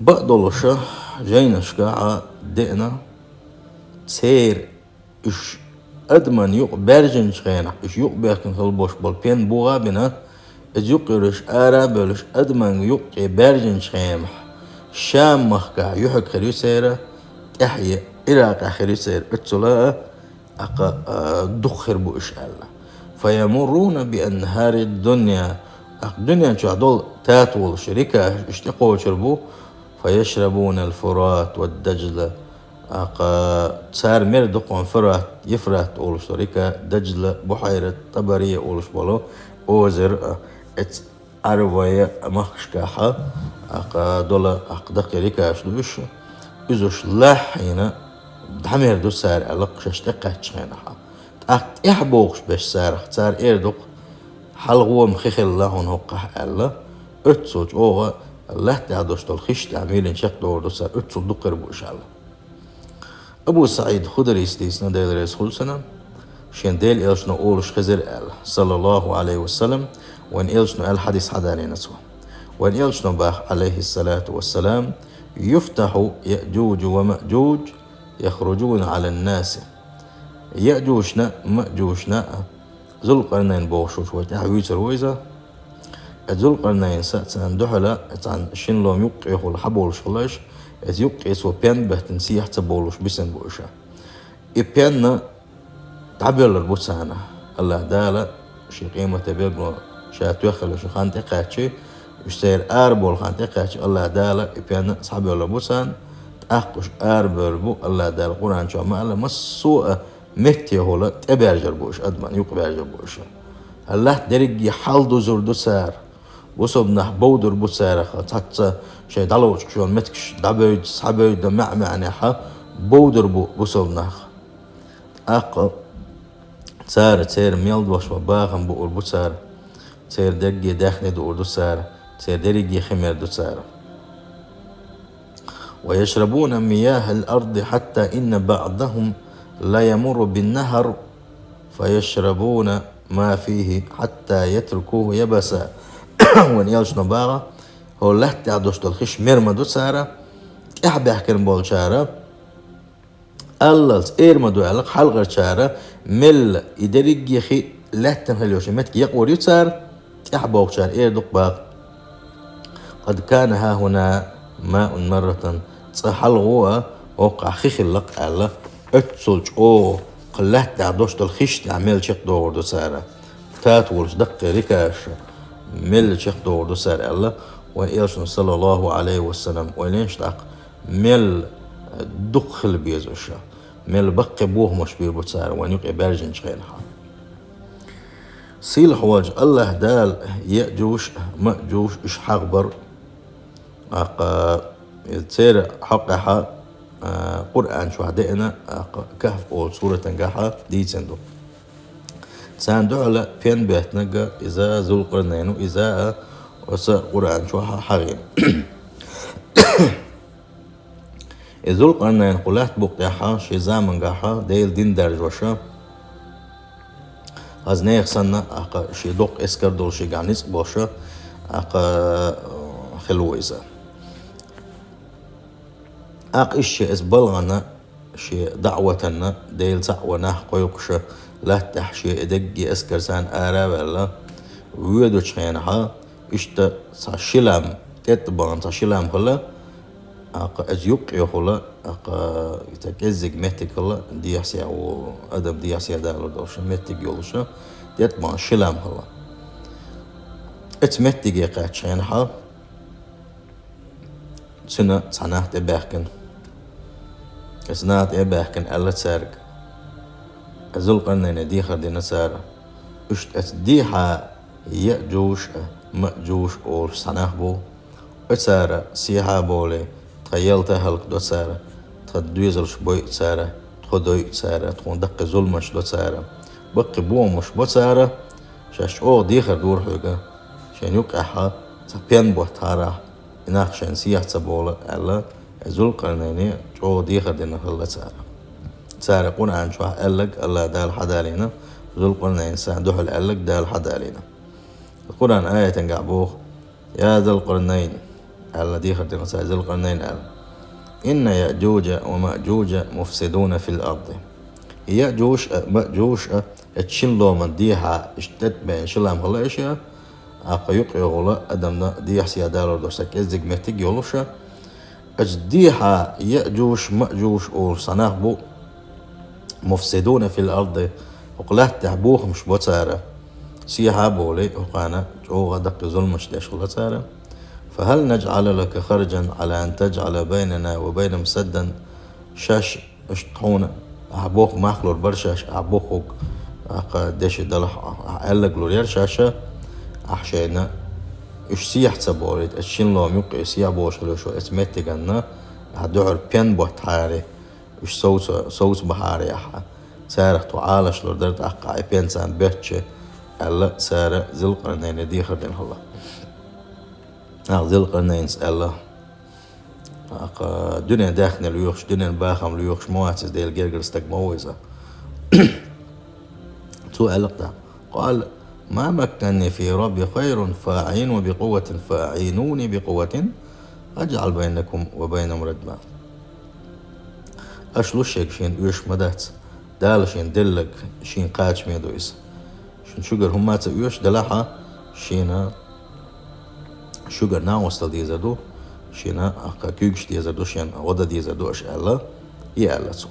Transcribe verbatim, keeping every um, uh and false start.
Бакъдолуша жайнашкахьа деана, церан уьш адаман юкъа баьржинчу хенахь, уьш юкъа бехкина хила болуш болу пен буха а бина, иза юккъерш ара а бевллаш, адаман юккъе баьржинчу хенахь, Шам-махкахь юьхьиг хир ю церан, тӀаьхье Ӏиракъехь хир ю церан, оццула а, акха, а, дукха хир бу уьш аьлла. «Фаямурруна би анхари дунья». Акха дуьнен чохь долу тата волуш рекаш уьш тӀекхочур бу. «Фаяшрабуна ал-Фурат ва Даджла». Акха цара мер ду кхуьн Фурат, Ефрат олуш долу река, Даджла, Бухьайрат, Табария олуш болу озера, а, эц Ӏарбойн махкашкахьа, акха дола, акха даккхий рекаш ду уьш. Иза уьш лаххьийна дӀамер ду цара аьлла, шаьш тӀекхаьччу хенахьа. ТӀаккха тӀаьхьа бохуш беш царах, цара эр ду-кх: «Хьалхо-м хи хилла хьуна хӀокхахь», аьлла. Оццул чӀогӀа лаьтта тӀехь долуш долу хиш тӀехь мелина чекхдогӀур ду цара, оццул дукха хир бу уьш аьлла. Абу СаӀид Худрийс дийцина, Дела реза хуьлда цунна, шен Делан элчано олуш хезира аьлла, саллаллаху Ӏалайхи ва саллам, вайн элчано аьлла хьадис хьадалийна цо. Вайн элчано баха, Ӏалайхиссалату вассалам: «Юфтахьу Яъджуджу ва Маъджудж, яхруджуна Ӏалан-наси». Яъджужна а, Маъджужна а, Зулкъарнайн бохуш волчу вай тӀаьхьа вуьйцур ву иза. Э, Зулкъарнайнса а царна дуьхьала, э, цхьана шина лом юккъехула хьаболуш хилла уьш, иза юккъе цо пен беттина сехьа ца бовлуш бисина бу уьш. И пенна дӀабоьллур бу царна. АллахӀ Дала шен къематан билгало ша тоьхна хилла шун хан тӀекхаьччи, уьш церан арабовла хан тӀекхаьччи, АллахӀ Дала и пенна схьабоьллур бу царна, тӀаккха уьш арабевр бу, АллахӀ Дала Къуръан чохь ма-аллара, массо а меттехула тӀебаьржар бу уьш, адаман юкъабаьржар бу уьш. Латта дерриге хьалдузур ду цара. Бусалба нах бовдур бу царах, цхьацца шайн дӀаловчкъаш йолу меттигаш дӀабевдда, схьабевдда маьӀ-маьӀнехьа бовдур бу бусалба нах. ТӀаккха цара, церан мел долуш бахам буур бу цара, церан дерриге даьхни дуур ду цара, церан дерриге хи мер ду цара. «Ва яшрабуна мияхал арди хьатта инна баъдахум ла ямурру бин нахар, фа яшрабуна ма фихи хьатта ятрукуху ябаса». Вайн элчано баха, хӀокху латта тӀехь долуш долу хиш мер ма ду цара, тӀаьхьа баьхкина болчара, аллалц эр ма ду аьлла, хьалхарчара мелла и дерриге хи лаьттана хила йолуш меттиг якъор ю цара, тӀаьхьа бохучара эр ду-кх баха: «Къад кана хьахьуна маун марратан», цкъа хьалхо а хӀокхахь хи хилла-кх аьлла, оццул чӀогӀа кху латта тӀехь долуш долу хиш тӀехь мел чекхдогӀур ду цара. Тата волуш даккхий рекаш мелла чекхдогӀур ду цара аьлла, вайн элчано, саллаллаху Ӏалайхи ва саллам, вайн линчу тӀаккха мел дукха хила беза уьш, мел баккхий бохамаш бийр бу цара вайн юкъе баьржинчу хенахьа. Сийлахь волчу АллахӀ Дала Яъджуж, Маъджуж уьш хьагӀбар, акха, церан хьокъехьа, а, Къуръан чохь деана, акха, Кахф олу суратангахьа дийцина ду. Царна дуьхьала пен беттинарг иза Зулкъарнайн ву, иза а оцу Къуръан чохь хьахийна. И Зулкъарнайн кху лаьтта букъ тӀехьа шен замангахьа Делан дин даржоша, хаза нехан санна, акха, шен доккха эскар долу шегахь ницкъ болуша, акха, хилла ву иза. Акха, иштта шен иза балгӀанна, шен даӀватанна, Дела цхьаъ ван нах кхойкхуша, лаьттахь шен и дегге эскар санна ара а ваьлла, воьдучу хенахьа, иштта цхьа ши лам, тӀетӀа бахана цхьа ши лам хилла, акха, иза юккъехула, акха, ита кӀеззиг меттиг хилла, дехьа-сехьа ву, адам дехьа-сехьа далур долуша, меттиг йолуша, тӀетӀа бахана ши лам хилла. Эца меттиге кхаьччу хенахьа, цуьнан цхьа нах тӀебаьхкина. Эца нах тӀебаьхкина аьлла цаьрга. Зулкъарнайне дехар дина цара. Уьш тӀе эца дехьа Яъджуж а, Маъджуж а олуш цхьа нах бу. Оцара сехьа а бовлий, тхан ялта а хӀаллакдо цара, тхан доьзалш бойъу цара, тхо дойъу цара, тхуна даккхий зуламаш до цара. Баккхий бохамаш бо цара, шаьш чӀогӀа дехар дора хьоьга, шайна юккъехьа цхьа пен боттахьара, и нах шайна сехьа ца бовла, аьлла, Зулкъарнайне чӀогӀа дехар дина хилла цара. Цара Къуръан чохь аьлларг АллахӀ Дала хьадалийна, Зулкъарнайнца дуьхьал аьлларг Дала хьадалийна. Къуръан аятангахь боху: «Я Зулкъарнайн, аьлла, дехар дина цара Зулкъарнайна аьлла: «إن يأجوج ومأجوج مفسدون في الأرض». Яъжуж а, Маъжуж а, э, шин ломан дехьа, иштта тӀебеана ши лам хила уьш а, тӀаккха юкъе гӀолла адамна дехьа-сехьа далур долуш цхьа кӀеззиг меттиг йолуш а, оцу дехьа Яъжуж, Маъжуж олуш цхьа нах бу, «مفسدون في الأرض», хӀокху лаьттахь бохамаш бо цара. Сехьа а болий, хӀокхарна чӀогӀа даккхий зуламаш деш хилла цара. «فهل نجعل لك خرجا على أن تجعل بيننا وبينهم سدا». Шаьш, иштта тхуна, ахьа боху мах лур бара шаьш, ахьа бохург, ахьа деши далахь, ахьа аьлларг лур яра шаьш, ахьа шайна уьш сехьа ца болийта, оцу шин ломан юккъе сехьа болуш хилла шо оцу меттиганна, ахьа дуьхьал пен боттахьара, уьш совца, совца бахьара ахьа. Царах тхо Ӏалаш лур дара тӀаккха, и пен царна беттача, аьлла, цара Зулкъарнайна дехар дина хилла. ТӀаккха Зулкъарнайнас аьлла: «ТӀаккха дуьненан даьхни лоьхуш, дуьненан бахам лоьхуш ма вац иза, Делан гергара стаг ма ву иза». Цо аьлла-кх тӀаккха: «قال: ما مكني فيه ربي خير فأعينوني بقوة، فأعينوني بقوة أجعل بينكم وبينهم ردما». Аш луш шега шена оьшуш ма дац, Дала шена делларг шена кхачаме ду иза. Шуна шуьгара хӀумма а ца оьшу, делахь а шена шуьгара накъостал дезар ду, шена куьйгаш дезар ду, шена гӀо дан дезар ду аша, аьлла, и аьлла цо.